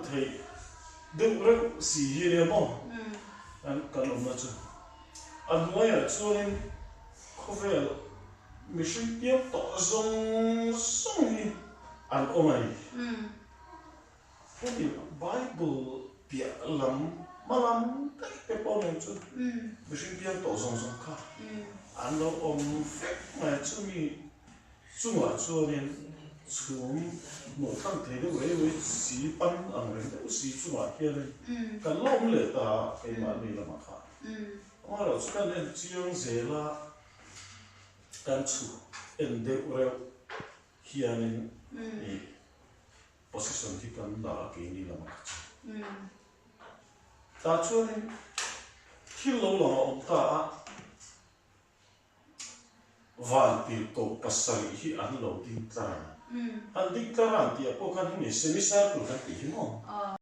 theih deuh reuh si hi nia maw kan kan awmna chu. A hnuaiah chuanin khawvel mihring piang tawh zawng zawng hi an awm a ni. Hemi Bible piah lam hma lam daih te pawh nen chu mihring piang tawh zawng zawng kha an lo awm vek mai a, chumi chungah chuanin chhum hmuh thlang thei deuh rei rei si pan ang reng deuh si chungah hianin kan la awm leh ta a keimahni lamah khan. Amaherawhchu kan en chiang zel a, kan chhuk en deuh reuh hianin ih. Position hi kan la a keini lamah kha chu. Tah chuanin thil lo lang a awm ta a, Vantirhkoh pasarih hi an lo ding tlar a ni. An ding tlar a an tih ah pawh khan hemi semicircle kan tih hi maw?